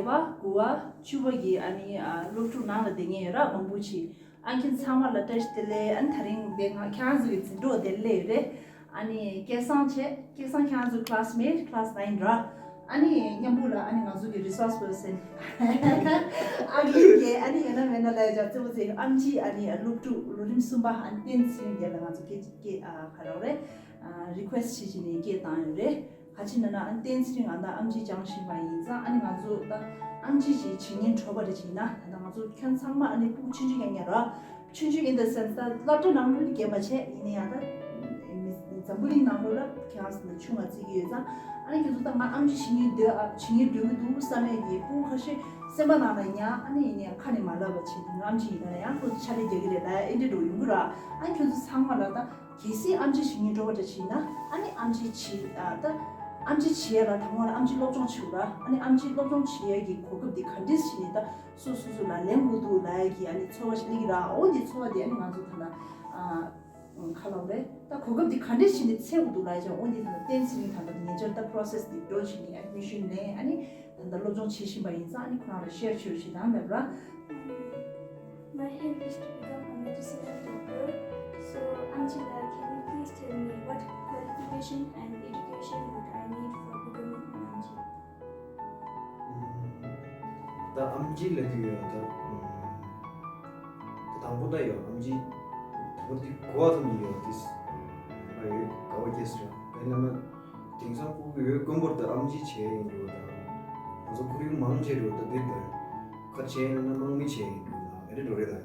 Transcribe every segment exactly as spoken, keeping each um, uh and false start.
བ་དགུ་བ་བཅུ་བ་གི་ཨ་ནི་ཨ་སློབ་ཕྲུག་ནང་ལ་བསྡད་མཁན་ཡོད་ར། མང་པོ་ཅིག་ཨ་ཁྱེད་ཚང་མ་ལ་བཀྲ་ཤིས་བདེ་ལེགས། ཨ་ནི་དེ་རིང་དེ་ང་ཁྱེད་རང་ཚོ་གི་འཛིན་གྲོགས་དེ་སླེབས་ཡོད་རེད། ཨ་ནི་སྐལ་བཟང་བྱས། སྐལ་བཟང་ཁྱེད་རང་ཚོ་classmate class nine ར། ཨ་ནི་མཉམ་པོ་ལ་ཨ་ནི་ང་ཚོ་གི་resource person ཨ་ཁྱེད་ཀྱི་ཨ་ནི་ཡོད་ན་མེད་ན་ལ་ཡ་ཅག་གཙོ་བོ་ཚེ་ཨམ་ཆི་ཨ་ནི་སློབ་ཕྲུག་ལོ་རིམ་གསུམ་པ་ཨ་ནི་བསྟན་ཚེ་རིང་རྒྱལ་ལ་ང་ཚོ་སྐད་སྐད་ཨ་ག་རེ་རེད། request བྱེད་བྱས་ནས་སྐད་བཏང་ཡོད་རེད། ག་ཅི་ན་ན་ཨ་ནི་བསྟན་ཚེ་རིང་ང་དང་ཨམ་ཆི་སྦྱང་བཞིན་པ་ཡིན་ཙང་། ཨ་ནི་ང་ཚོ་ད་ཨམ་ཆི་ཞིག་བྱེད་སྙིང་བྲོ་བ་རེ་བྱེད་ན། ད་ང་ཚོ་ཁྱོད་ཚང་མ་ཨ་ནི་སྤུ་གུ་ཆུང་ཆུང་ཡང་ཡང་ར། ཆུང་ཆུང་in the sense ད་སློབ་གྲྭ་ནང་ལོགས་ནི་རྒན་པ་བྱས་ཡིན་ན་ཡང་ད་འཛམ་བུ་གླིང་ནང་ལོགས་ལ་ཁྱེད་རང་ཚོ་ནི་ཆུང་བ་བརྩི་གི་ཡོད་ཙང་། ཨ་ནི་ཁྱོད་ཚོ་ད་ང་ཨམ་ཆི་བྱེད་སྙིང་འདོད་ཨ་བྱེད་སྙིང་འདོད་ཀྱི་འདུག་བསམ་ཡས་ཀྱི་སྤུ་གུ་ཁ་ཤས་སེམས་པ་ནང་ལ་ཡང་ཨ་ནི་ཡིན་ན་ཡང་ཁ་ནས་མ་ལབ་པ་བྱེད་དུས། ང་ཨམ་ཆི་ཡིན་ན་ཡང་ཁོ་ཚོ་ཕྱག་ལས་རྒྱག་གི་རེད་ལ་ཨེ་འདྲ་འགྲོ་ཡོང་གི་ར། ཨ་ནི་ཁྱོད་ཚོ་ཚང་མ་ལ་ད། གལ་སྲིད་ཨམ་ཆི་བྱེད་སྙིང་འདོད་པ་འདྲ་བྱས་ན། ཨ་ནི་ཨམ་ཆི་བྱེད་ཨ་ད་ཨམ་ཆི་བྱེད་ཡ་ལ་དང་པོ་ལ་ཨམ་ཆི་སློབ་སྦྱོང་བྱེད་དགོས་ར། ཨ་ནི་ཨམ་ཆི་སློབ་སྦྱོང་བྱེད་ཡ་གི་གོ་སྐབས་འདི་ག་འདྲས་བྱས་ནས་ད་སོ་སོ་སོ་ལ་ལེན་དགོས་འདུག་ལབ་ཡ་གི་ཨ་ནི་ཚོར་བ་ཞིག་སླེབས་ཀྱི་ར། འོ་འདི་ཚོར་བ་འདི་ཨ་ནི་ང་ཚོ་ད་ལ་ཨ་ག་ལབ་རེད། ད་གོ་སྐབས་འདི་ག་འདྲས་བྱས་ནས་འཚོལ་དགོས་འདུག་ལབ་ཡ་ཅིག་འོ་འདི་ད་ལ་བསྟན་ཚེ་རིང་ད་ལྟ་ཉེ་ཆར་ད་process འདི་འགྲོ་བྱས་ནས་admission ལེན། ཨ་ནི་ད་ལྟ་སློབ་སྦྱོང་བྱེད་བཞིན་པ་ཡིན་ཙང་། ཨ་ནི་ཁོ་རང་ལ་share བྱེད་རོགས་བྱེད་དང་མེད་པ་ར། My aim is to become a medicinal doctor. So, Amjila, can you please tell me what qualification and education would I need for becoming an Amji? ད་ཨམ་ཆི་ལབ་དུས་ཡོད་ད། ད་དང་པོ་ད་ཡོད་ཨམ་ཆི་ད་པོ་དེ་གོ་བ་ཙམ་ཡོད་དེ། ཨ་ཡོད་དགའ་བ་སྐྱེས་སོ། དེ་ན་ན་དེང་སང་ཕྲུ་གུ་ཡོད་དཀོན་པོར་ད་ཨམ་ཆི་བྱས་ཡིན་འགྲོ་ད། ང་ཚོ་ཁོར་ཡུག་མང་ཆེ་འགྲོ་ད་དེ་ད་ཁ་བྱས་ཡིན་ན་དམག་མི་བྱས་ཡིན་འགྲོ་ད་ཨེ་རེད་འགྲོ་རེད་ད།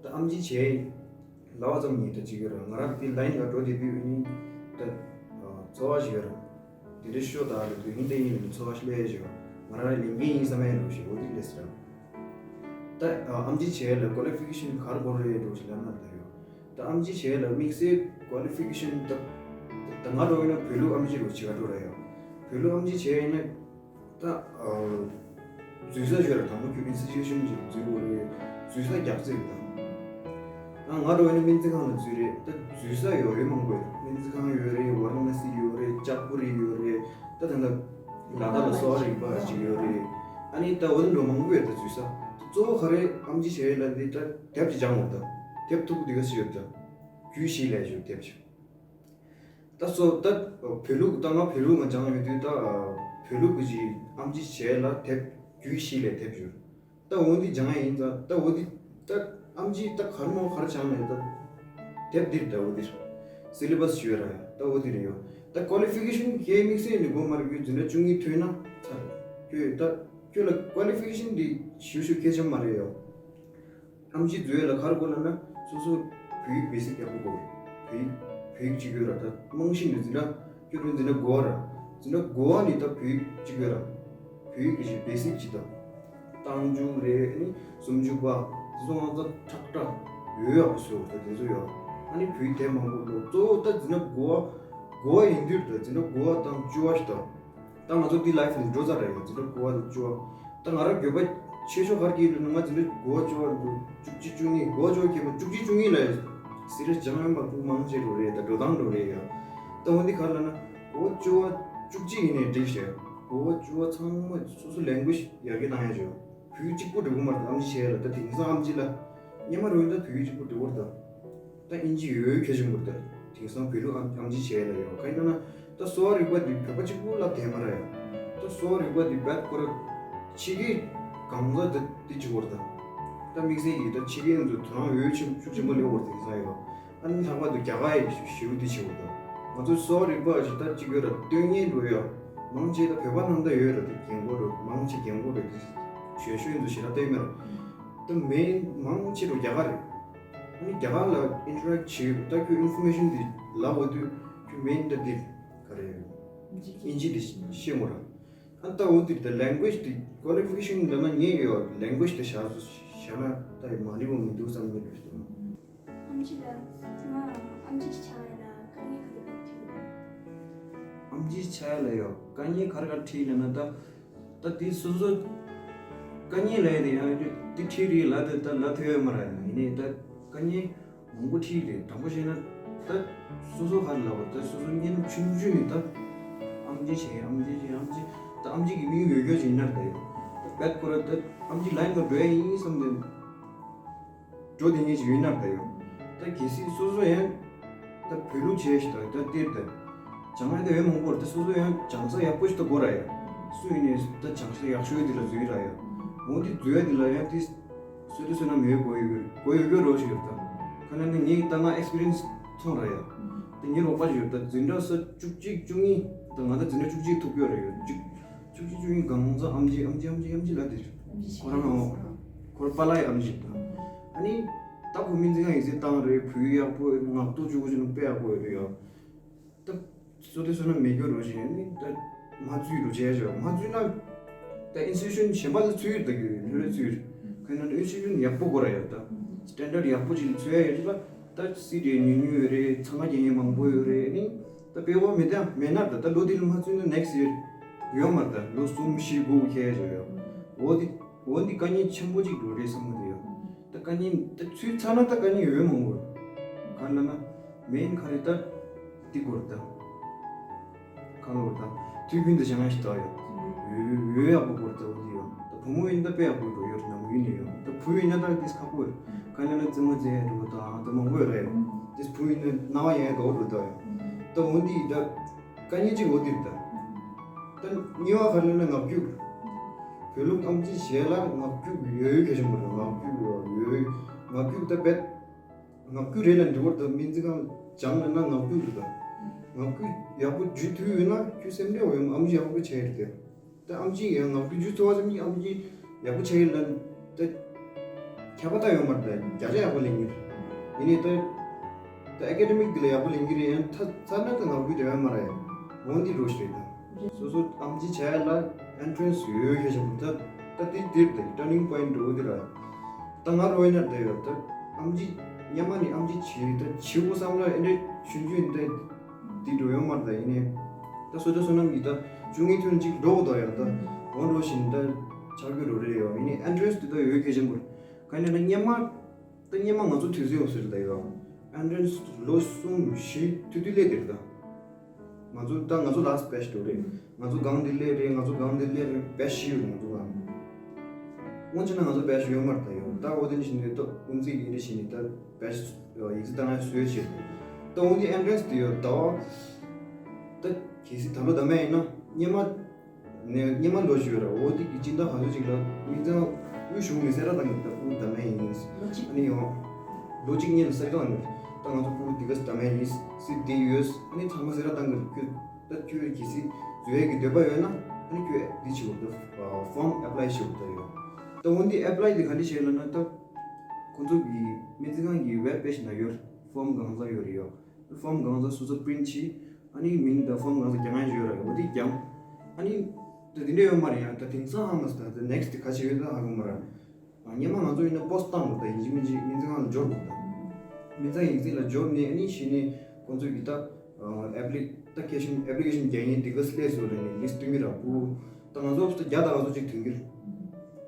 ད་ཨམ་ཆི་བྱས་ཡིན། ལབ་པ་ཙམ་ཡིན་ད་ཅིག་ཡོད་ར། ང་རང་དེ་ལ་ཡིན་ལ་འགྲོ་དེ་དུས་ཡིན་ད། ཚོར་བ་ཞིག་ཡོད་ར། དེ་འདྲ་ཤོ་ད་རེད་དུས་ཡིན་དེ་ཡིན་ལ་ཚོར་བ་ཞིག་སླེབས་ཞིག་ང་རང་ལས་འགན་ཡིན་བསམ་ཡ་འགྲོ་ཞིག་འོ་དེ་སླེབས་སི་ར། ད་ཨམ་ཆི་བྱས་ལ་qualification ག་རེ་དགོས་རེད་འགྲོ་ཞིག་ལབ་ན་ད་ཡོད། ད་ཨམ་ཆི་བྱས་ལ་དམིགས་བསལ་qualification ད་ད་ང་འགྲོ་ཡིན་ན་བོད་ལུགས་ཨམ་ཆི་རུ་བྱེད་ག་འགྲོ་ར་ཡོད། བོད་ལུགས་ཨམ་ཆི་བྱས་ཡིན་ན། ད་འཛུལ་ས་ཞོར་དང་པོ་ཁྱོད་institution ཅིག་འཛུལ་དགོས་རེད། འཛུལ་ས་རྒྱག་རྩིས་དང་། ང་ང་འགྲོ་བའི་ནི་སྨན་རྩིས་ཁང་ལ་འཛུལ་རེད། ད་འཛུལ་ས་ཡོད་རེད་མང་པོ་ཡོད། སྨན་རྩིས་ཁང་ཡོད་རེད། ཝ་ར་ཎ་སི་ཡོད་རེད། ལྕགས་པོ་རི་ཡོད་རེད། ད་ད་ལྟ་ལ་དྭགས་ལ་གསོ་བ་རིག་པ་ཅིག་ཡོད་རེད། ཨ་ནི་ད་འོ་དེ་འགྲོ་མང་པོ་ཡོད་ད་འཛུལ་ས། གཙོ་བོ་ག་རེ་ཨམ་ཆི་བྱས་ཡོད་ལ་འདི་ད་དེབ་ཅིག་སྦྱང་འོང་ད། དེབ་ཐུག་པོ་འདི་ག་སི་ཡོད་ད། རྒྱུད་བཞི་ལས་ཞུ་དེབ་ཅིག་ད་སོ་ད་བོད་ལུགས་ད་ང་བོད་ལུགས་ང་སྦྱང་ཡོད་དུས་ད་བོད་ལུགས་ཀྱི་ཨམ་ཆི་བྱས་ལ་དེབ་རྒྱུད་བཞི་ལས་དེབ་ཡོད། ད་འོ་འདི་སྦྱང་ཡ་ཡིན་ད། ད་འོ་འདི་ད་ཨམ་ཆི་ད་གར་མོ་གར་སྦྱང་ནས་ད་དེབ་འདིར་ད་འོ་འདིར་syllabus ཡོད་ར། ད་འོ་འདིར་ཡོད། ད་qualification གའི་དམིགས་བསལ་ནི་དགོས་མ་རེད། ཁྱོད་འཛིན་གྲྭ་བཅུ་གཉིས་ཐོན་ན་ཚར། ཁྱོད་ད་ཁྱོད་ལ་qualification འདི་ཞུ་ཞུ་གལ་ཆེན་མ་རེད་ཡོད། ཨམ་ཆི་འཛུལ་ཡས་ལ་ག་རེ་དགོས་ལབ་ན་སོ་སོ་བོད་ཡིག་basic ཡག་པོ་དགོས། བོད་ཡིག་བོད་ཡིག་གཅིག་ཡོད་ར། ད་རྨང་གཞི་ནས་འཛིན་གྲྭ་ཁྱོད་རང་འཛིན་གྲྭ་དགུ་པ་ར། འཛིན་གྲྭ་དགུ་པ་ནས་ད་བོད་ཡིག་གཅིག་ཡོད་ར། བོད་ཡིག་གི་basic གཅིག་དང་། རྟགས་འཇུག་རེད། ཨ་ནི་སུམ་ཅུ་པ་དེ་ཚོ་ང་ཚོ་ཁྲག་ཁྲག་ཡོད་ཡག་པོ་བཟོས་ད་དེ་ཚོ་ཡོད། ཨ་ནི་བོད་ཡིག་དེབ་མང་པོ་ཀློག་གཙོ་བོ་ད་འཛིན་གྲྭ་དགུ་པ་དགུ་པ་ཡིན་དུས་ད་འཛིན་གྲྭ་དགུ་པ་དང་བཅུ་པ་ཞིག་དང་། ད་ང་ཚོ་འདི་life ནས་འགྲོ་ཚར་རེད་ཡ། འཛིན་གྲྭ་དགུ་པ་དང་བཅུ་པ། ད་ང་རང་འགྱོད་པ་ཆེ་ཤོས་ག་རེ་སྐྱེས་ལབ་ན་ང་འཛིན་གྲྭ་དགུ་པ་བཅུ་པ་དང་བཅུ་གཅིག་བཅུ་གཉིས། དགུ་པ་བཅུ་པ་སྐྱེས་པ་བཅུ་གཅིག་བཅུ་གཉིས་ལ་ཡ་serious སྦྱང་ཡོད་པ་ཕྲུ་གུ་མང་ཆེ་རུ་རེད། ད་འགྲོ་སྟངས་རུ་རེད་ཡ། ད་འོ་འདི་ག་རེ་ལབ་ན་དགུ་པ་བཅུ་པ་བཅུ་གཅིག་ཡིན་ནའི་འགྲིག་ཤག་དགུ་པ་བཅུ་པ་ཚང་མ་སོ་སོ་language ཡར་རྒྱས་བཏང་ཡ་ཅིག་ཡོད། བོད་ཡིག་གཅིག་པོ་འགྲིག་གི་མ་རེད། ཨམ་ཆི་བྱས་ལ་ད་དེང་སང་ཨམ་ཆི་ལ་སྔོན་མ་རུ་ཡིན་ད་བོད་ཡིག་གཅིག་པོ་འགྲིག་གི་རེད་ད། ད་ཨིན་ཇི་ཡོད་ཁྱད་ཆོས་མི་འདུག་ད་དེང་སང་བོད་ལུགས་ཨམ་ཨམ་ཆི་བྱས་ལ་ཡོད། གང་ཡིན་ན་ད་གསོ་བ་རིག་པ་འདི་བོད་པ་གཅིག་པུ་ལ་བསྡད་མ་རེད་ཡ། ད་གསོ་བ་རིག་པ་འདི་བད་ཁོ་ར་ཕྱི་རྒྱལ་གང་ཟག་ད་འདི་བྱེད་དགོས་རེད་ད། ད་དམིགས་བསལ་གྱིས་ད་ཕྱི་རྒྱལ་ཚོ་དོ་སྣང་འོས་ཤུགས་ཤུགས་ཆེན་པོ་སླེབས་ཡོད་རེད་དེང་སང་ཡོད། ཨ་ནི་ལྷག་པར་དུ་རྒྱ་གར་ཡི་ཞེ་པོ་འདི་བྱེད་དགོས་ད། ང་ཚོ་གསོ་བ་རིག་པ་ཞིག་ད་གཅིག་ཡོད་ར་སྟོན་མཁན་འགྲོ་ཡ། མང་ཆེ་ད་བོད་པ་ནང་ད་ཡོད་ར། ད་རྒན་གོག་རེད། མང་ཆེ་རྒན་གོག་རེད། ཞོད་ཤོད་ཚོ་ཞེ་དྲག་སྟོན་མེད་ར། ད་མེན་མང་ཆེ་རུ་རྒྱ་གར་རེད། ཨ་ནི་རྒྱ་གར་ལ་interact བྱེད་ད་ཁྱོད་information འདི་ལབ་འོ་དུས་ཁྱོད་མེན་ད་འདི་ག་རེ་ཨིན་ཇི་འདི་ཤེས་མོ་ར། ཨ་ད་འོ་འདི་ད་language འདི་qualification ལབ་ན་ངས་ཡོད་language དེ་བཞག་བཞག་ན་ད་མ་ལི་བོ་མི་འདུག་བསམ་གྱི་འདུག་ཨམ་ཆི་ལ་ང་ཨམ་ཆི་ཆགས་ཡ་ལ་དཀའ་ངལ་ག་རེ་ག་རེ་འཕྲད་ཡོད། ཨམ་ཆི་ཆགས་ཡ་ལ་ཡོད་དཀའ་ངལ་ག་རེ་ག་རེ་འཕྲད་ཡོད་ལབ་ན་ད། ད་དེ་སོ་སོ་དཀའ་ངལ་ལས་དེ་ཡང་དེ་ཁྲིད་རེད་ལ་དེ་ད་ལ་ཐོས་ཡོད་མ་རེད། ཡིན་ནའི་ད་དཀའ་ངལ་མང་པོ་ཁྲིད་རེད། དྲང་པོ་བཤད་ན་ད་སོ་སོ་ཧ་ལབ་པ་ད་སོ་སོ་སྙན་ཆུང་ཆུང་ནས་ད་ཨམ་ཆི་བྱས་ཨམ་ཆི་བྱས་ཨམ་ཆི་ད་ཨམ་ཆི་གི་མིང་ཡོད་རྒྱུ་ཅིག་ཡིན་ན་ད་ཡོད། ད་ བད་ཁོ་ར་ད་ཨམ་ཆི་ལན་ག་འགྲོ་ཡ་ཡིན་བསམ་སྟེ་འགྲོ་དེ་ངེས་ཅིག་ཡོད་ནར་ད་ཡོད། ད་གལ་སྲིད་སོ་སོ་ཡང་ད་བོད་ལུགས་བྱས་ཤིག་ད་ད་སྟེར་ད་སྦྱང་ཡ་ད་ཡོད་མང་པོ་རེད། ད་སོ་སོ་ཡང་སྦྱང་ས་ཡག་པོ་ཞིག་ད་དགོས་ར་ཡ། སུ་ཡིན་ནས་ད་སྦྱང་ས་ཡག་ཤོས་དེ་ལ་འཛུལ་ར་ཡ། འོ་དེ་འཛུལ་ཡ་དེ་ལ་ཡང་དེ་སོ་དེ་བསོད་ནམས་ཡོད་དགོས་ཡོད་དགོས་ཡོད་དགོས་རོགས་ཞིག་ཡོད་ད། ཁ་ན་ནི་ངས་ད་ང་ཨེག་སི་པི་རི་ཡན་སི་མཐོང་ར་ཡ། དེ་ངའི་རོགས་པ་ཞིག་ཡོད་ད། འཛིན་གྲྭ་ས་བཅུ་གཅིག་བཅུ་གཉིས་ད་ང་ད་འཛིན་གྲྭ་བཅུ་གཅིག་ཐུག་ཡོད་ར་ཡོད། བཅུ་བཅུ་གཅིག་བཅུ་གཉིས་གང་ཚ་ཨམ་ཆི་ཨམ་ཆི་ཨམ་ཆི་ཨམ་ཆི་ལ་དེ་ཁོ་རང་ཨོ་ཁོ་ར་པཱ་ལགས་ཨམ་ཆི་ད། ཨ་ནི་ད་ཁོ་སྨན་རྩིས་ཁང་ཡིག་ཚད་བཏང་རེད། བོད་ཡིག་ཡག་པོ་ངག་ཐོག་བཅུ་དགུ་ཅུ་ནང་དཔེ་ཡག་པོ་ཡོད་རེད་ཡ། ད་སོ་དེ་བསོད་ནམས་མེད་རྒྱུ་རོ་ཞིག་ནི་ད་མ་ཚུད་རུ་བྱས་ཞོག་མ་ཚུད་ན་ད་ཨིན་སི་ཊི་ཊུ་ཤན་གཞན་པ་ལ་ཚུད་ཡོད་ད་རྒྱུ་ལྷོད་ལྷོད་ཚུད་ཡོད། ཁ་ན་ཨིན་སི་ཊི་ཊུ་ཤན་ཡག་པོ་དགོས་ར་ཡོད་ད། སི་ཊན་ཌར་ཌི་ཡག་པོ་ཅིག་ཚུད་ཡ་ཡོད་ཅིག་ལ་ད་སི་ཊི་ཡང་ཉུང་ཉུང་ཡོད་རེད། འཚང་ཁ་རྒྱག་མཁན་མང་པོ་ཡོད་རེད། ནི་ད་དཔེ་བ་མེད་ད་མེད་ན་ད་ད་ལོ་དེ་ལ་མ་ཚུད་ན་ནེག་སི་ཡར་ཡོད་མ་རེད། ད་ལོ་གསུམ་བཞི་དགུ་ཁེལ་ཡ་ཞོག་ཡོད། འོ་དེ་འོ་འདི་དཀའ་ངལ་ཆེན་པོ་ཅིག་འགྲོ་རེད་བསམ་གི་འདུག་ཡ། ད་དཀའ་ངལ་ད་ཚུད་ཚར་ན་ད་དཀའ་ངལ་ཡོད་མང་པོ་ག་ལ་ན་མེན་ག་རེ་ད་འདི་དགོས་རེད་ད། ག་ལ་བར་ད་དུས་རྒྱུན་དུ་བྱ་ངན་ཞིག་ད་ཡོད་ཡོད་ཡོད་ཡག་པོ་དགོས་རེད་ད། འོ་དེ་ཡོད་ད། བུ་མོ་ཡིན་ད་དཔེ་ཡག་པོ་འགྲོ་ཡོད་རེད། ནམ་ཡུན་ནས་ཡོད་ད། བུ་ཡིན་ན་ད་ཏིས་ཁག་པོ་ཡོད་ག་ལ་ན་རྩེད་མོ་རྩེ་འགྲོ་ད་ད་མང་པོ་ཡོད་རེད། ཏིས་བུ་ཡིན་ན་སྣང་བ་ཡང་དགའ་བོ་འགྲོ་ད་ཡོད་ད། འོ་འདི་ད། དཀའ་ངལ་གཅིག་འོ་དེ་རེད་ད། ད་གཉིས་པ་ག་རེ་ལབ་ན་ངག་རྒྱུགས། བོད་ལུགས་ཨམ་ཆི་བྱས་ལ་ངག་རྒྱུགས་ཡོད་ཡོད་གལ་ཆེན་པོ་རེད། ངག་རྒྱུགས་ཡོད་ཡོད་ངག་རྒྱུགས་ད་བེད། ངག་རྒྱུགས་རེད་ལ་འདི་བར་དུ་སྨན་རྩིས་ཁང་སྦྱངས་ལ་ན་ངག་རྒྱུགས་རེད་ད། ངག་རྒྱུགས་ཡག་པོ་རྒྱུགས་ཐུབ་ཡོད་ན་ཁྱོད་སེམས་ཁྲལ་འོ་ཡོད་ཨམ་ཆི་ཡག་པོ་བྱས་རེད་དེ། ད་ཨམ་ཆི་ཡང་ངག་རྒྱུགས་རྒྱུགས་ཐུབ་པ་ཙམ་གྱིས་ཨམ་ཆི་ཡག་པོ་བྱས་ཡོད་ལ་ད། ཁྱད་པར་ད་ཡོད་མ་རེད་ད། བརྒྱ་ཆ་ཡག་པོ་ལེན་གྱི་རེད། ཡིན་ནའི་ད། ད་ཨེ་ཀེ་ཌེ་མིག་འདི་ལ་ཡག་པོ་ལེན་གྱི་རེད། ཡང་ད་ཚར་ན་ད་ངག་རྒྱུགས་དེ་ཡོད་མ་རེད། འོ་འདི་འགྲོ་ཞིག་རེད་ད། སོ་སོ་ཨམ་ཆི་བྱས་ལ་ཨེན་ཊི་རན་སི་ཡོད་ཡོད་ཤེས་བྱ་བུ་ད། ད་དེ་དེར་ད་ཊར་ནིང་པོ་ཡིན་འགྲོ་འདི་ར། ད་ང་རོ་ཡིན་ན་ད་ཡོད་ད། ཨམ་ཆི་སྔོན་མ་ནས་ཨམ་ཆི་བྱས་ད་བྱེད་དགོས་བསམ་ལ་ཨེ་འདྲ་ཆུང་ཆུང་ཡིན་ད། འདི་འགྲོ་ཡོད་མ་རེད་ད། ཡིན་ནའི། ད་སོ་ད་བསོད་ནམས་ཀྱིས་ད་བཅུ་གཉིས་ཐོན་གཅིག་འགྲོ་གི་འདུག་ཡ་ད། འོ་འགྲོ་བཞིན་ད་ཆགས་རྒྱུ་རོ་རེད་ཡོད། ཡིན་ནའི་ཨེན་ཊི་རན་སི་དེ་ད་ཡོད་གལ་ཆེན་པོ་རེད། ག་ནས་ན་སྔོན་མ་ད་སྔོན་མ་ང་ཚོ་དུས་ཚོད་ཡོད་ཟེར་ད་ཡོད། ཨེན་ཊི་རན་སི་ལོ་གསུམ་བཞི་ཐུ་ཐུ་སླེབས་དེ་རེད་ད། ང་ཚོ་ད་ང་ཚོ་ལ་སི་ཊི་བེ་ཆི་འགྲོ་རེད། ང་ཚོ་སྒང་དེ་སླེབས་རེད། ང་ཚོ་སྒང་དེ་སླེབས་རེད། བེ་ཆི་བཞི་ཡོད་རེད་ང་ཚོ་སྒང་། སྔོན་ཆད་ན་ང་ཚོ་བེ་ཆི་ཡོད་མ་རེད་ད་ཡོད། ད་འོ་དེ་འདྲ་བྱས་ནས་ད་དབུ་མཛད་ཀྱིས་འདི་འདྲ་བྱས་ནས་ད་བེ་ཆི་ཡིག་ཚད་བཏང་ཡ་བཟོས་བྱས། ད་འོ་འདི་ཨེན་ཊི་རན་སི་དེ་ཡོད་ད། ད་གལ་སྲིད་ད་ལོ་ད་མ་ཡིན་ན་སྔོན་མ་ནས་སྔོན་མ་ལོ་ཞིག་ཡོད་ར། འོ་འདི་གི་སྤྱི་ཟླ་ག་ཚོད་ཅིག་ལ་མི་ཚང་དབུས་གཞུང་ནས་གསལ་བསྒྲགས་བཏང་གི་ད་དབུ་ད་མ་ཡིན། ལོ་གཅིག་ཨ་ནི་ཡོང་ལོ་གཅིག་སྔོན་ལ་གསལ་བསྒྲགས་བཏང་གི་ད་ང་ཚོ་དབུ་འདི་ག་ད་མ་ཡིན་སྲིད་དེ་ཡོད། ཨ་ནི་ཚང་མ་གསལ་བསྒྲགས་བཏང་གི་ཁྱོད། ད་ཁྱོད་གལ་སྲིད་འཛུལ་ཡས་ཀྱི་འདོད་པ་ཡོད་ན་ཨ་ནི་ཁྱོད་འདི་བྱེད་དགོས་ད། ཕོམ་ཨེ་པ་ལའི་བྱེད་དགོས་ད་ཡོད། ད་འོ་འདི་ཨེ་པ་ལའི་དེ་ག་འདྲ་བྱེད་ལབ་ན་ད། ཁོང་ཚོ་གི་སྨན་རྩིས་ཁང་གི་ཝེབ་པེ་ཇི་ན་ཡོད། ཕོམ་གང་ཚང་ཡོད་རེད་ཡོད། ཕོམ་གང་ཚང་སོ་སོ་པི་རིན་ཊི་བྱས། ཨ་ནི་མིང་དང་ཕོམ་གང་ཚང་རྒྱག་མཁན་ཡོད་རེད། འོ་དེ་རྒྱབ། ཨ་ནི་ད་དེ་འདྲ་ཡོད་མ་རེད། ཡང་ད་དེང་སང་ཧ་མ་སི་ད་ད་ནེག་སི་ཊི་དེ་ག་བྱེད་ཡོད་ད་ཧ་གོ་མ་རེད། ཨ་སྔོན་མ་ང་ཚོ་ཡིན་ན་པོ་སི་ཊི་བཏང་དགོས་ད། ཡིན་གཅིག་མིན་གཅིག་སྨན་རྩིས་ཁང་ལ་འབྱོར་དགོས་ད། སྨན་རྩིས་ཁང་ཡིག་ཚད་ལ་འབྱོར་ནས་ཨ་ནི་གཞི་ནས་ཁོང་ཚོ་གི་ད་ཨེ་པ་ལི་ཨེ་པ་ལི་ཀེ་ཤན་ཨེ་པ་ལི་ཀེ་ཤན་རྒྱག་མཁན་དེ་ག་སླེབས་སོང་ལབ་ནས་ལིསི་ཊི་སྟོན་གྱི་རེད། ད་ང་ཚོ་ད་བརྒྱ་དང་ང་ཚོ་གཅིག་ཐོན་གྱི་རེད།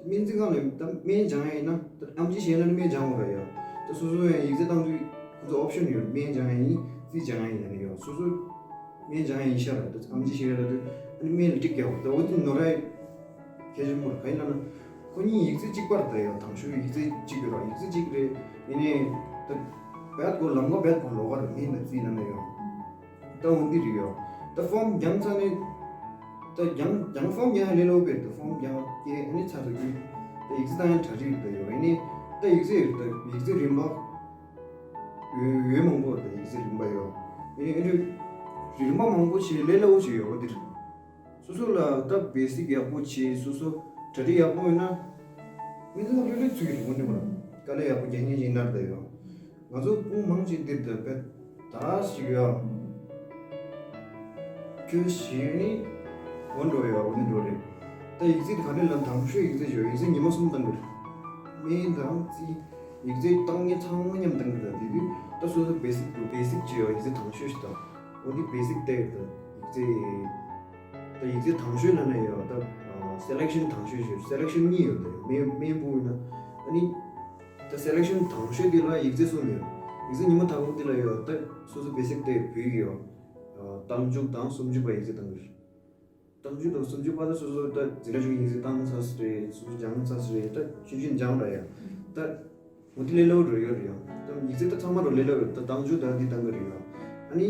སྨན་རྩིས་ཁང་ལ་ད་སྨན་སྦྱང་ཡ་ཡིན་ན་ད་ཨམ་ཆི་བྱས་ན་ནི་སྨན་སྦྱང་དགོས་རེད་ཡ། ད་སོ་སོ་ཡང་ཡིག་ཚད་བཏང་དུས་ཁོ་ཚོ་ཨོབ་ཤན་ཡོད་རེད། སྨན་སྦྱང་ཡ་ཡིན་རྩིས་སྦྱང་ཡ་ཡིན་ལབ་ནས་ཡ། སོ་སོ་སྨན་སྦྱང་ཡ་ཡིན་ཤག་རེད། ད་ཨམ་ཆི་བྱས་ཡ་ལབ་དུས་ཨ་ནི་སྨན་ལ་ཊིག་རྒྱག་དགོས། ད་འོ་དེ་ནོར་ཡ་གལ་ཆེན་པོ་རེད། ག་ཡིན་ལབ་ན་ཁོ་གཉིས་ཡིག་ཚད་གཅིག་པ་རེད། ད་ཡ་དང་ཤོས་ཡིག་ཚད་གཅིག་ཡོད་ར། ཡིག་ཚད་གཅིག་རེད། ཡིན་ནའི་ད་བད་གོ་ལམ་གོ་བད་གོ་ལོག་ག་རེད། སྨན་ལ་རྩིས་ལབ་ན་ཡ། ད་འོ་འདི་རེད་ཡོ། ད་ཕོམ་རྒྱང་ཚར་ནས། ད་རྒྱང་རྒྱང་ཕོམ་རྒྱང་ལས་སླ་པོ་རེད། ད་ཕོམ་རྒྱང་སྐྱེལ་ཨ་ནི་ཚར་དུས་ད་ཡིག་ཚད་བཏང་ཡང་གྲ་སྒྲིག་རེད་ཡོ། ཨ་ནི་ད་ཡིག་ཚད་རེད། ད་ཡིག་ཚད་རིམ་པ་ཡོད་ཡོད་མང་པོ་རེད། ད་ཡིག་ཚད་རིམ་པ་ཡོ། ཨ་ནི་ཨ་ནི་རིམ་པ་མང་པོ་བྱས་ལས་སླ་པོ་ཞིག་ཡོད་འདིར། སོ་སོ་ལ་ད་བེ་སིག་ཡག་པོ་བྱས། སོ་སོ་གྲ་སྒྲིག་ཡག་པོ་ཡོད་ན། མི་ཚང་ལྷོད་ལྷོད་ཚུད་ཀྱི་རེད། དངོས་གནས་པ་ལ་དཀའ་ལས་ཡག་པོ་རྒྱག་མཁན་ཞིག་ཡིན་ན་རེད་ཡོ། ང་ཚོ་སྤུན་མང་ཆེ་འདིར་ད་བེད་ད་ཞིག་ཡོད། ཁྱོད་ཞིག་ནི་འོ་འགྲོ་ཡོད། འོ་ནི་འགྲོ་རེད། ད་ཡིག་ཚད་ག་ནས་ལ་དང་ཤོས་ཡིག་ཚད་ཡོད། ཡིག་ཚད་ཉི་མ་གསུམ་བཏང་གི་རེད། སྨན་དང་རྩིས་ཡིག་ཚད་བཏང་མཁན་ཚང་མ་མཉམ་བཏང་གི་རེད། དེ་དུས་ད་སོ་སོ་བེ་སིག་བེ་སིག་ཅིག་ཡོད། ཡིག་ཚད་དང་ཤོས་ཤིག་དང་། འོ་འདི་བེ་སིག་སྟེ་ད་ཡིག་ཚད་ད་ཡིག་ཚད་དང་ཤོས་ལ་ནས་ཡོད། ད་སེ་ལེག་ཤན་དང་ཤོས་ཞིག་སེ་ལེག་ཤན་གཉིས་ཡོད། ད་ཡོད་སྨན་སྨན་སྤུ་ཡིན་ན་ཨ་ནི། ད་སེ་ལེག་ཤན་དང་ཤོས་དེ་ལ་ཡིག་ཚད་གསུམ་ཡོད། ཡིག་ཚད་ཉི་མ་དང་པོ་དེ་ལ་ཡོད། ད་སོ་སོ་བེ་སིག་དེ་བོད་ཡིག་ཡོད། རྟགས་འཇུག་དང་སུམ་ཅུ་པ་ཡིག་ཚད་དང་། བརྩམས་ཆོས་དང་བརྩམས་ཆོས་པ་དང་སོ་སོ་ད་འཛིན་གྲྭ་ཆུང་ཡིག་ཚད་བཏང་ན་ཚར་སོང་རེད། སོ་སོ་སྦྱང་ན་ཚར་སོང་རེད། ད་ཆུང་ཆུང་སྦྱང་ར་ཡ། ད་འོ་དེ་ལས་སླ་པོ་འགྲོ་ཡོད་རེད་ཡ། ད་ཡིག་ཚད་ད་ཚང་མ་རུ་ལས་སླ་པོ་རེད། ད་བརྩམས་ཆོས་ད་འདི་བཏང་གི་རེད་ཡ། ཨ་ནི་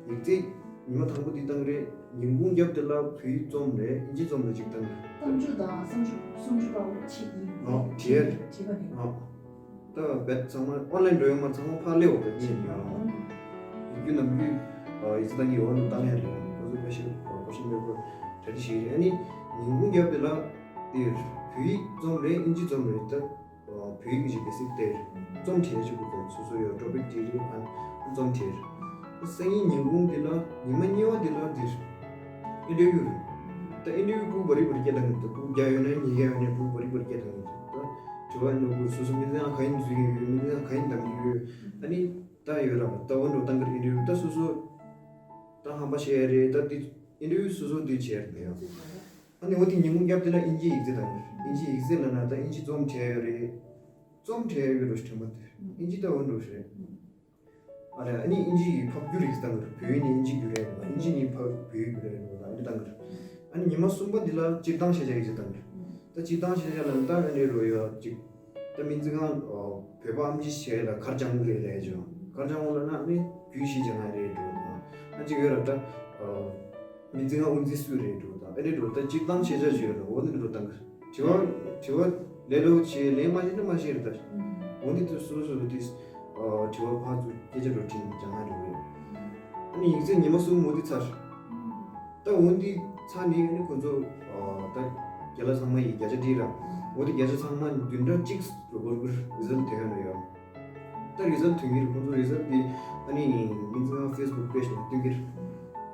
ཡིག་ཚད་ཉི་མ་དང་པོ་འདི་བཏང་གི་རེད། ཉིན་གུང་རྒྱབ་དེ་ལ་བོད་ཡིག་རྩོམ་རེད། ཨིན་ཇི་རྩོམ་རེད་ཅིག་བཏང་གི་རེད། བརྩམས་ཆོས་དང་བརྩམས་ཆོས་བརྩམས་ཆོས་པ་འོ་ཆེ་ཡིན། ཨོ་བྲིས་ཡ་རེད། བྲིས་པ་རེད། ཨོ། ད་བེད་ཚང་མ་ཨོན་ལན་འགྲོ་ཡོད་མ། ཚང་མ་ཕར་སླེབས་འོ་བེད་ཉིན་ཡོད། ཡིན་རྒྱུ་ནམ་རྒྱུན་ཡིག་ཚད་བཏང་གི་ཡོད་ནོ་བཏང་ཡ་རེད། ཁོ་ཚོ་ཕལ་ཆེར་ཀོ་ཤན་པེ་པར་གྲ་སྒྲིག་བྱེད་ཀྱི་རེད། ཨ་ནི་ཉིན་གུང་རྒྱབ་དེ་ལ་དེ་བོད་ཡིག་རྩོམ་རེད། ཨིན་ཇི་རྩོམ་རེད། ད་བོད་ཡིག་གི་ཅིག་བེ་སིག་དེ་རྩོམ་བྲིས་ཅིག་དགོས་པའི་སོ་སོ་ཡོད། ཊོ་པིག་བྲིས་རེད། ཨ་རྩོམ་བྲིས་རེད། སང་ཉིན་ཉིན་གུང་དེ་ལ་ཉི་མ་གཉིས་པ་དེ་ལ་དེ་ཨིན་ཊར་བིའུ་རེད། ད་ཨིན་ཊར་བིའུ་སྤུ་གུ་བ་རི་བ་རི་སྐད་བཏང་གི་འདུག་སྤུ་གུ་བརྒྱ་ཡོད་ན་ཉིས་བརྒྱ་ཡོད་ན་སྤུ་གུ་བ་རི་བ་རི་སྐད་བཏང་གི་འདུག་ད་དྲི་བ་འདུག་སོ་སོ་མི་ཚང་ག་ཡིན་འཛུལ་གྱི་ཡོད། མི་ཚང་ག་ཡིན་བདམས་ཀྱི་ཡོད། ཨ་ནི་ད་ཡོད་ར། ད་འོ་འགྲོ་བཏང་གི་ཨིན་ཊར་བིའུ་ད་སོ་སོ་ད་ཧམ་པ་བཤད་ཡ་རེད། ད་དེ་ཨིན་ཊར་བིའུ་སོ་སོ་དེ་བྱས་རེད་ཡ། ཨ་ནི་འོ་དེ་ཉིན་གུང་རྒྱབ་དེ་ལ་ཨིན་ཇི་ཡིག་ཚད་བཏང་གི་རེད། ཨིན་ཇི་ཡིག་ཚད་ལ་ན་ད་ཨིན་ཇི་རྩོམ་བྲིས་ཡོད་རེད། རྩོམ་བྲིས་ཡོད་རེད་འགྲོ་ཞིག་དྲན་པ་དེ་ཨིན་ཇི་ད་འོ་འགྲོ་ཞིག་རེད། ཨ་ལས་ཨ་ནི་ཨིན་ཇི་ཡི་ཕབ་བསྒྱུར་ཡིག་བཏང་གི་རེད། བོད་ཡིག་ནས་ཨིན་ཇི་བསྒྱུར་ཡ་རེད། ཨིན་ཇི་ནས་ཕབ་བོད་ཡིག་བསྒྱུར་ཡ་རེད། ཨ་ནི་བཏང་གི་རེད། ཨ་ནི་ཉི་མ་གསུམ་པ་འདི་ལ་སྤྱིར་བཏང་ཤེས་བྱ་ཡིག་ཚད་བཏང་གི་རེད། ད་སྤྱིར་བཏང་ཤེས་བྱ་ལ་ད་ཨ་ནི་རོ་ཡ་ཅིག་ད་སྨན་རྩིས་ཁང་བོད་པ་ཨམ་ཆི་བྱས་ལ་གར་སྦྱང་གི་རེད་ལས་ཅོ། གར་སྦྱང་གོ་ལ་ན་ཨ་ནི་རྒྱུད་བཞི་སྦྱང་ཡ་རེད་འགྲོ། ད་ཨ་ཅིག་ཡོད་ར། ད་སྨན་རྩིས་ཁང་དབུ་འཛིན་སུ་རེད་འགྲོ། ད་ཨ་ནི་འགྲོ། ད་སྤྱིར་བཏང་ཤེས་བྱ་ཅིག་ཡོད་ར། འོ་ནི་འགྲོ་བཏང་གི་རེད། དྲི་བ་དྲི་བ་ལས་སླ་པོ་བྱས། ལན་མ་ཤེས་ན་མ་ཤེས་རེད། ད་འོ་འདི་དུ་སོ་སོ་དེ་དྲི་བ་ཕར་ཚུར་སྐད་ཆ་འགྲོ་དྲིས་སྦྱང་ང་འགྲོ་རེད། ཨ་ནི་ཡིག་ཚད་ཉི་མ་གསུམ་འོ་འདི་ཚར། ད་འོ་འདི་ཚར་ནས་ཨ་ནི་ཁོ་ཚོ་ད་རྒན་ལགས་ཚང་མ་ཡིས་བརྒྱ་ཆ་བྲིས་ར། འོ་འདི་བརྒྱ་ཆ་ཚང་མ་བདུན་ཕྲག་གཅིག་རུ་སྐོར་གྱི་རི་ཛལ་ཐོན་ཡོང་ཡོད། ད་རི་ཛལ་ཐོན་གྱི་རེད། ཁོ་ཚོ་རི་ཛལ་དེ་ཨ་ནི་མི་ཚང་ཕེ་སི་བུག་པེ་ཇི་ནང་སྟོན་གྱི་རེད།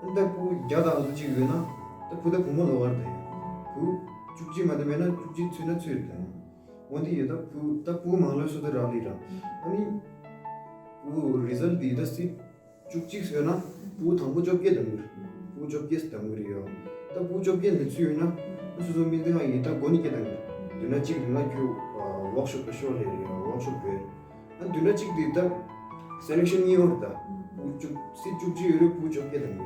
ཨ་ནི་ད་སྤུ་གུ་བརྒྱ་དང་ལྔ་བཅུ་ཅིག་ཡོད་ན་ད་བུ་ད་བུ་མོ་ལོགས་ཀར་ད་ཡང་བུ་བཅུ་གཅིག་མ་གཏོགས་མེད་ན་བཅུ་གཅིག་ཚུད་ན་ཚུད་རེད། ད་ཡང་འོ་འདི་ཡོད། ད་བུ་ད་བུ་མང་ལོས་སུ་ད་རག་ལས་ར། ཨ་ནི་བུ་རི་ཛལ་དེ་ད་སྲིད་བཅུ་གཅིག་ཟེར་ན་བུ་དང་པོ་བཅོ་བརྒྱད་བདམས་གི་རེད། བུ་བཅོ་བརྒྱད་བདམས་གི་རེད་ཡོ། ད་བུ་བཅོ་བརྒྱད་ནས་ཚུད་ཡོད་ན་སོ་སོ་མི་དེ་ཧ་ཡིན་ད་མགོ་ནས་སྐྱེ་བཏང་གི་རེད། དུས་ན་གཅིག་རིང་ལ་ཁྱོད་ཝོག་ཤོབ་ལ་ཤོག་ལས་རེད་ཡོ། ཝོག་ཤོབ་རེད། ཨ་དུས་ན་གཅིག་དེ་ད་སེ་ལེག་ཤན་གཉིས་ཡོད་རེད། ད་བུ་བཅུ་སྲིད་བཅུ་གཅིག་ཡོད་རེད། བུ་བཅོ་བརྒྱད་བདམས་གི་རེད།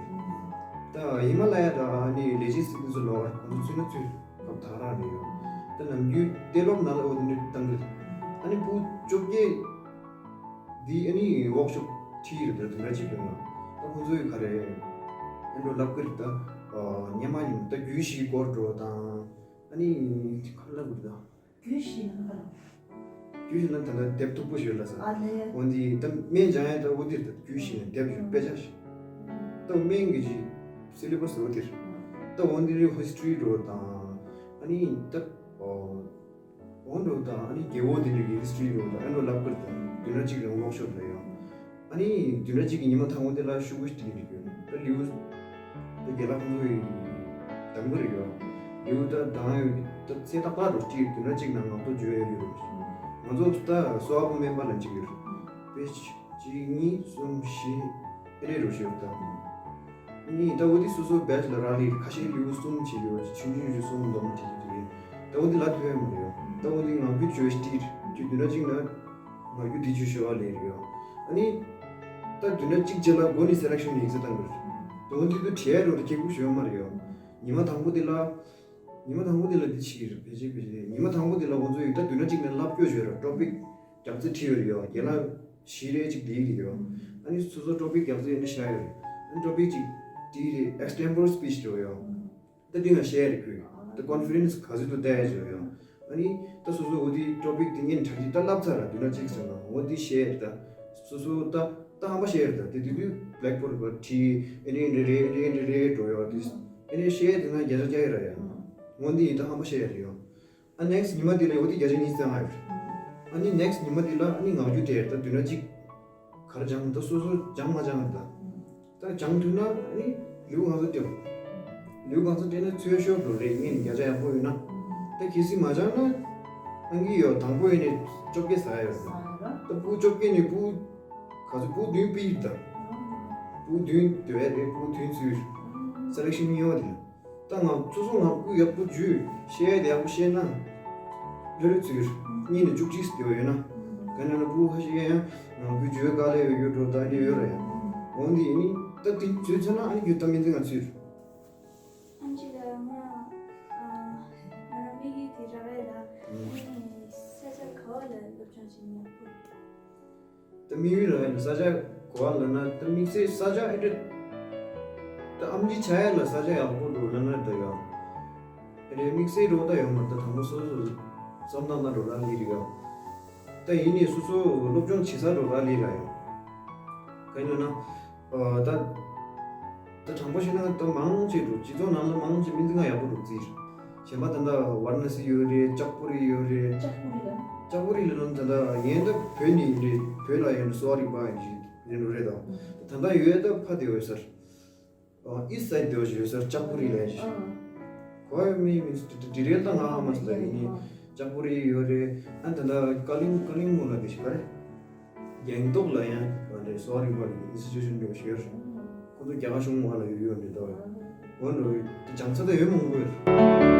ད་ཧི་མ་ལ་ཡ་ད་ཨ་ནི་ལས་བྱེད་སྲིད་དེ་ཚོ་ལོག་ཁོང་ཚོ་ཚུད་ན་ཚུད་སྐབས་ད་རང་རེད་ཡོ། ད་ནམ་རྒྱུན་ཏེ་ལོབ་ནང་ལ་འོ་དེ་འདྲ་བཏང་གི་རེད། ཨ་ནི་བུ་བཅོ་བརྒྱད། འདི་ཨ་ནི་ཝོག་ཤོབ་ཁྲིད་རེད། ད་དུས་ན་གཅིག་ཡོད་ན་ད་ཁོང་ཚོ་ཡི་ག་རེ་ཨེ་འགྲོ་ལབ་ཀྱི་རེད། ད་ཉི་མ་ཉིན་ད་རྒྱུད་བཞི་སྐོར་འགྲོ་དང་ཨ་ནི་ག་རེ་ལབ་དགོས་རེད། ད་རྒྱུད་བཞི་ཡང་ག་རེ། རྒྱུད་བཞི་ན་ད་ལྟ་དེབ་མཐུག་པོ་ཞིག་ཡོད་ལ་ས། ཨ་ལས། འོ་འདི་ད་སྨན་སྦྱང་ཡ་ད་འོ་འདིར་ད་རྒྱུད་བཞི་ན་དེབ་ཞིག་དཔེ་ཆ་ཞིག་ད་སྨན་གྱི་ཅིག་སི་ལེ་བ་སི་འོ་འདིར་ད་འོ་འདི་རི་ཧི་སི་ཊོ་རི་འགྲོ་དང་ཨ་ནི་ད་འོ། འོ་འགྲོ་དང་ཨ་ནི་རྒྱལ་པོ་དེ་འདྲ་གི་ཧི་སི་ཊོ་རི་འགྲོ་དང་ཨ་འགྲོ་ལབ་ཀྱི་རེད། ད་དུས་ན་གཅིག་རང་ཝོག་ཤོབ་ལ་ཡོང་། ཨ་ནི་དུས་ན་གཅིག་གི་ཉི་མ་དང་པོ་དེ་ལ་ཤོག་གུ་སྟེར་གྱི་རེད། ད་ལེའུ་ད་རྒན་ལགས་ཁོང་ཚོ་ཡི་གདམ་གྱི་རེད་ཡོ། ལེའུ་ད་དང་ཡོད་ད་ཚེ་ཏག་ཏག་འགྲོ་སྟེར། དུས་ན་གཅིག་ནང་ང་ཚོ་བརྗོད་ཡ་རེད་རོ། ང་ཚོ་ད་གསོ་བ་པོ་སྨན་པ་ལ་གཅིག་ཡོད་རེད། དཔེ་གཅིག་གཉིས་གསུམ་བཞི་ཨེ་རེད་རོ་ཞེས་ད། ནི་ད་འོ་དེ་སོ་སོ་བེ་ཆ་ལ་རག་ལས་ཁ་ཤས་ལེའུ་གསུམ་བྱེད་ཀྱི་ཡོད། ཆུང་ཆུང་ཆུང་གསུམ་འདོམས་བྱེད་ཀྱི་རེད། ད་འོ་དེ་ལ་ཐོས་མ་རེད། ད་འོ་དེ་ངག་རྒྱུན་བརྗོད་སྟེ་རྒྱུ་དུས་ན་གཅིག་ན་ངག་རྒྱུན་དེ་བརྗོད་ཤོར་བ་ལས་རེད། ཨ་ནི་ད་དུས་ན་གཅིག་རྗེས་ལ་མགོ་ནས་སེ་ལེག་ཤན་ཡིག་ཚད་བཏང་དགོས། ད་འོ་དེ་དུ་བྲིས་རོགས་ད་ཁེ་ཁུག་ཤོར་མ་རེད། ཉི་མ་དང་པོ་དེ་ལ་ཉི་མ་དང་པོ་དེ་ལ་འདི་བྱེད་ཀྱི་རེད། བེད་སྤྱོད་བེད་སྤྱོད་ཉི་མ་དང་པོ་དེ་ལ་ཁོང་ཚོ་ཡིག་ད་དུས་ན་གཅིག་ནས་ལབ་སྐྱོ་ཞོར་ཊོ་པིག་རྒྱབ་རྩི་བྲིས་ཡོད་རེད་ཡོ། རྒན་ལགས་བཞི་རེ་གཅིག་བསྡད་ཀྱི་ཡོད། ཨ་ནི་སོ་སོ་ཊོ་པིག་རྒྱབ་རྩི་ཨ་ནི་བཞག་ཡོད་རེད། ཨ་ནི་ཊོ་པིག་གཅིག་དེ་རེད། ཨེག་སི་ཊེམ་པོ་རལ་སི་པི་ཆི་འགྲོ་ཡོད། ད་དེ་ང་བཤད་རེད་ཁོས། ད་ཀོན་ཕི་རེན་སི་ག་ཚོད་དུ་བལྟས་ཡོད་ཡོད། ཨ་ནི་ད་སོ་སོ་འོ་དེ་ཊོ་པིག་དེ་ངས་དྲ་རྒྱ་ད་བསླབ་ཚར་ར། དུས་ན་གཅིག་ཟེར་ན་འོ་དེ་བཤད་རེད། ད་སོ་སོ་ད་ད་ཧམ་པ་བཤད་རེད། ད་དེ་དུས་དུས་བྷི་ལེག་བྷོར་ཌི་ལ་བྲིས་ཨ་ནི་འདི་རེད་ཨ་ནི་འདི་རེད་འགྲོ་ཡོད། དེ་ཨ་ནི་བཤད་དེ་ན་བརྒྱ་ཆ་བརྒྱ་ཡོད་ར་ཡ། འོ་འདི་ཡིན་ད་ཧམ་པ་བཤད་རེད་ཡོད། ཨ་ནེག་སི་ཊི་ཉི་མ་དེ་ལ་འོ་དེ་བརྒྱ་ཆ་ཉི་ཤུ་རྩ་ལྔ་ཡོད། ཨ་ནི་ནེག་སི་ཊི་ཉི་མ་དེ་ལ་ཨ་ནི་ངག་རྒྱུན་སྟེར། ད་དུས་ན་གཅིག་ག་རེ་སྦྱང་ད་སོ་སོ་སྦྱང་མ་སྦྱང་ད། ད་སྦྱང་ཐུབ་ན་ཨ་ནི་ལེའུ་གང་ཚོད་སྟེར། ལེའུ་གང་ཚོད་སྟེར་ན་ཚོད་ཤོར་འགྲོ་རེད། ངས་ནི་བརྒྱ་ཆ་ཡག་པོ་ཡོད་ན། ད་གལ་སྲིད་མ་སྦྱང་ན་ཨང་ཀི་ཡོད་དང་པོ་ཡིན་ནས་བཅོ་བརྒྱད་ཟ་ཡ་ཡོད། ད་སྤུ་གུ་བཅོ་བརྒྱད་ནས་སྤུ་གུ་ག་ཚོད་སྤུ་གུ་བདུན་ཕུད་ཡིན་ད། སྤུ་གུ་བདུན་སྡོད་ཡ་རེད། སྤུ་གུ་བདུན་ཚུད། སེ་ལེག་ཤན་གཉིས་པ་དེ་ལ། ད་ང་སོ་སོ་ངག་རྒྱུན་ཡག་པོ་བརྗོད་བཤད་ཡ་དེ་ཡག་པོ་བཤད་ན་ལྷོད་ལྷོད་ཚུད། གཉིས་ནས་བཅུ་གཅིག་སྡོད་ཡོད་ན། ག་ན་ན་སྤུ་གུ་ཁ་ཤས་ཡང་ངག་རྒྱུན་བརྗོད་དཀའ་ལས་ཡོད་ཡོད་འགྲོ། ད་ནི་ཡོད་ར་ཡ། འོན་ཏེ་ཡིན་ནི་ད་དེ་བརྗོད་ཚར་ན་ཨ་ནི་རྒྱུན་ད་མི་འདི་ང་ཚུད། ཨ་ཅི་ལ་མ་ ལ་སློབ་སྦྱོང་བྱེད་ཡག་པོ། ད་དམིགས་ཡུལ་ལ་ཡང་ས་ཆ་གོ་བ་ལབ་ན། ད་དམིགས་བསལ་ས་ཆ་ཨེ་འདྲ། ད་ཨམ་ཆི་ཆགས་ཡ་ལ་ས་ཆ་ཡག་པོ་འདུག་ལབ་ན་འདྲ་ཡ། ཨེ་འདྲ་དམིགས་བསལ་འགྲོ་ད་ཡོང་མ། ད་དང་པོ་སོ་སོ་བསམ་སྟངས་ན་འགྲོ་ར་ལི་རི་ག་ད་ཡིན་ནས་སོ་སོ་སློབ་སྦྱོང་བྱེད་ས་འགྲོ་ར་ལི་ར་ཡོང་། ག་ཡིན་ན། ཨ། ད། ད་དྲང་པོ་བཤད་ན་ད་མང་ཆེ་འགྲོ། སྤྱི་ཚོགས་ནང་ལ་མང་ཆེ་སྨན་རྩིས་ཁང་ཡག་པོ་འགྲོ་རྩིས། གཞན་པ་ད་ལྟ་ཝཱ་ར་ཎ་སི་ཡོད་རེད། ལྕགས་པོ་རི་ཡོད་རེད། ལྕགས་པོ་རི་ལ། ལྕགས་པོ་རི་ལ་ལོན་ད་ལྟ་ཡན་ད་བོད་ནས་ཡིན་རེད། བོད་ལ་ཡོད་ན་གསོ་བ་རིག་པ་ཡིན་ཞིག་ཡིན་འགྲོ་རེད་ད། ད་ལྟ་ཡོད་ད་ཕ་དེ་ཡོད་སར། ཨ། ཨི་སི་སའིད་དེ་ཡོད་སར་ལྕགས་པོ་རི་ལ་ཡིན་ཞིག་གོ་ཡ་མི་མི་ཌི་ཊེལ་ད་ང་ཧ་མ་སི་ད་ཡིན། ལྕགས་པོ་རི་ཡོད་རེད། ཨ་ད་ལྟ་ཀ་ལིང་ཀ་ལིང་མོ་ལ་དེ་ཞིག་ག་རེད། གེང་ཏོག་ལ་ཡང་ང་འདྲའི་གསོ་བ་རིག་པ་གི་ཨིན་སི་ཊི་ཊུ་ཤན་འདྲ་བོ་ཞིག་ཡོད་རེད། ཁོ་ཚོ་རྒྱ་གར་གཞུང་བ་ལ་ཡོད་ཡོད་འདྲ་འདུག་འོན་ཏེ་འཇང་ཚ་དེ་ཡོད་མང་པོ་ཡོད་རེད།